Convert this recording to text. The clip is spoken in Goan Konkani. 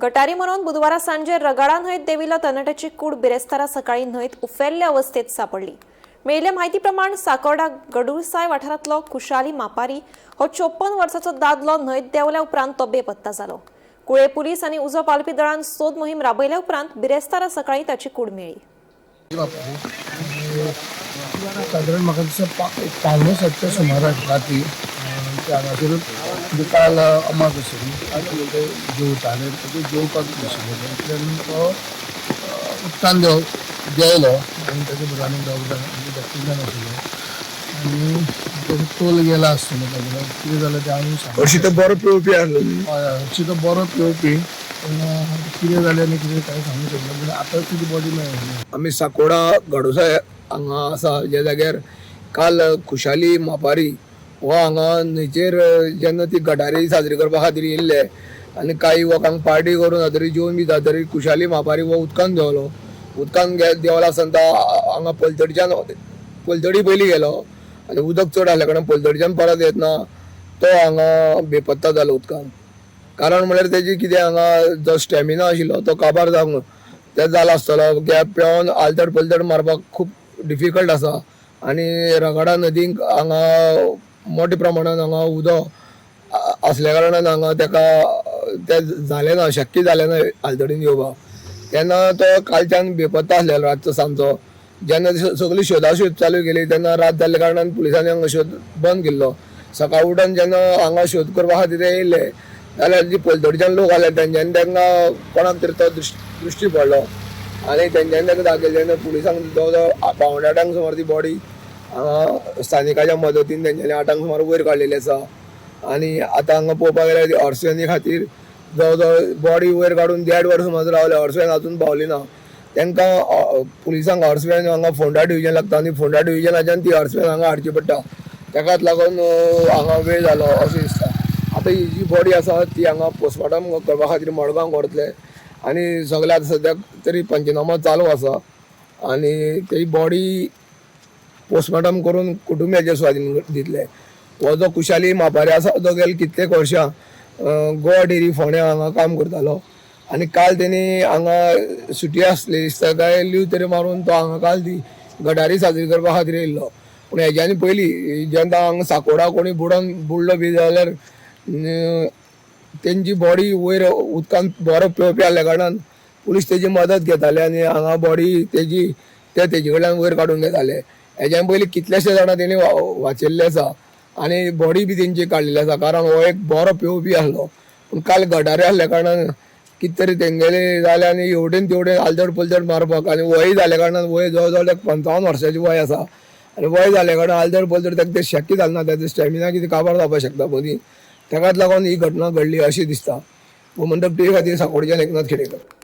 गटारी मरोवन बुधवारा सांजे रगाडा न्हंयत देविल्लो तरणाट्याची कूड बिरेस्तारा सकाळी न्हंयत उफेल्ले अवस्थेत सापडली. मेळिल्ले म्हायती प्रमाण साकोर्डा गडुळसाय वाठारांतलो खुशाली मापारी हो 54 वर्साचो दादलो न्हंयत देंवल्या उपरांत तो बेपत्ता जालो. कुळे पुलीस आनी उजो पालपी दळान सोद मोहीम राबयल्या उपरांत बिरेस्तारा सकाळी ताची कूड मेळ्ळी. बापू सादारण म्हाका दिसता 6:45च्या सुमाराक राती ते हांगासर, म्हणजे काल अमास आशिल्ली, आनी ते जेवताले, ते जेवपाक बशिल्ले. इतल्यान तो उदकान देंवलो आनी ताच्या बरोबर आनी दोग जाण, म्हणजे दोग तीग जाण आशिल्ले आनी ताजो तोल गेला आसतलो ताजो, कितें जालें तें आमी सांगू. हरशीं तो बरो पिवपी आसलो न्ही? हय, हरशीं तो बरो पिवपी, पूण कितें जालें आनी कितें कांय सांगूंक शकना, पूण आतां तुजी बॉडी मेळ्ळी. आमी साकोडा गडोसा हांगा आसा, ज्या जाग्यार काल खुशाली मापारी हो हांगा न्हंयचेर जेन्ना ती गटारी साजरी करपा खातीर येयल्ले आनी कांय लोकांक पार्टी करून जातरी जेवन बी जातरी खुशाली मापारी हो उदकान देंवलो. उदकान देंवलो आसतना तो हांगा पलतडच्यान, पलतडी पयलीं गेलो आनी उदक चड आसल्या कारणान पलतडच्यान परत येतना तो हांगा बेपत्ता जालो उदकान. कारण म्हळ्यार तेजी कितें हांगा जो स्टॅमिना आशिल्लो तो काबार जावंक ते जाला आसतलो, कित्याक पेंवन आलतड पलतड मारपाक खूब डिफिकल्ट आसा आनी रगाडा नदीक हांगा मोठ्या प्रमाणान हांगा उदक आसल्या कारणान हांगा तेका तें जालें ना, शक्य जालें ना आलतडीन येवपाक. तेन्ना तो कालच्यान बेपत्ता आसलेलो. रातचो सांजचो जेन्ना सगळी शोधाशोध चालू केली तेन्ना रात जाल्ल्या कारणान पुलिसांनी हांगा शोध बंद केल्लो. सकाळ उठून जेन्ना हांगा शोध करपा खातीर येयल्ले जाल्यार जी पलतडच्यान लोक आले तेंच्यांनी तांकां कोणाक तरी तो दृश्टी पडलो आनी तेंच्यांनी तांकां दाखयलें. तेन्ना पुलिसांक जवळ जवळ 7:45 सुमार ती बॉडी हांगा स्थानिकाच्या मदतीन तेंच्यांनी 8 सुमार वयर काडलेली आसा. आनी आतां हांगा पळोवपाक गेल्यार ती हॉर्सवेनी खातीर जवळ जवळ बॉडी वयर काडून 1.5 वर सुमार रावले, हॉर्सवेन अजून पावली ना. तांकां पुलिसांक हॉर्सवेन हांगा फोंडा डिविजन लागता आनी फोंडा डिविजनाच्यान ती हॉर्सवेन हांगा हाडची पडटा. ताकाच लागून हांगा वेळ जालो अशें दिसता. आतां ही जी बॉडी आसा ती हांगा पोस्टमॉर्टम करपा खातीर मडगांव व्हरतले आनी सगळे आतां सद्याक तरी पंचनामा चालू आसा आनी ती बॉडी पोस्टमॉर्टम करून कुटुंबियाच्या स्वाधीन दितले. हो जो कुशाली मापारी आसा तो गेले कितलेक वर्सां गोवा डेरी फोंड्या हांगा काम करतालो आनी काल तेणी हांगा सुटी आसली दिसता काय लीव तरी मारून तो हांगा काल ती गटारी साजरी करपा खातीर येयल्लो. पूण हेज्यानी पयलीं जेन्ना हांगा साकोडा कोणी बुडोन बुडलो बी जाल्यार तेंची बॉडी वयर उदकान बरो पेंवपी आसल्या कारणान पुलीस तेजी मदत घेताले आनी हांगा बॉडी तेजी ते तेजे कडल्यान वयर काडून घेताले. हेज्यान पयलीं कितलेशे जाणां तेणी वाचयल्ले आसा आनी बॉडी बी तेंची काडलेली आसा, कारण हो एक बरो पेंवपी आसलो. पूण काल गटारी आसल्या कारणान कितें तरी तेंगेले जालें आनी हेवटेन तेवटेन आलतड पलतड मारपाक आनी वय जाल्या कारणान, वय जवळ जवळ एक 55 वर्सांची वय आसा आनी वय जाल्या कारणान आलतड पलतड ताका तें शक्य जालें ना. ताचो स्टॅमिना कितें काबार जावपाक शकता मदीं, ताकाच लागून ही घटना घडली अशी दिसता. गोमंतक टीव्ही खातीर साकोडच्यान एकनाथ खेडेकर.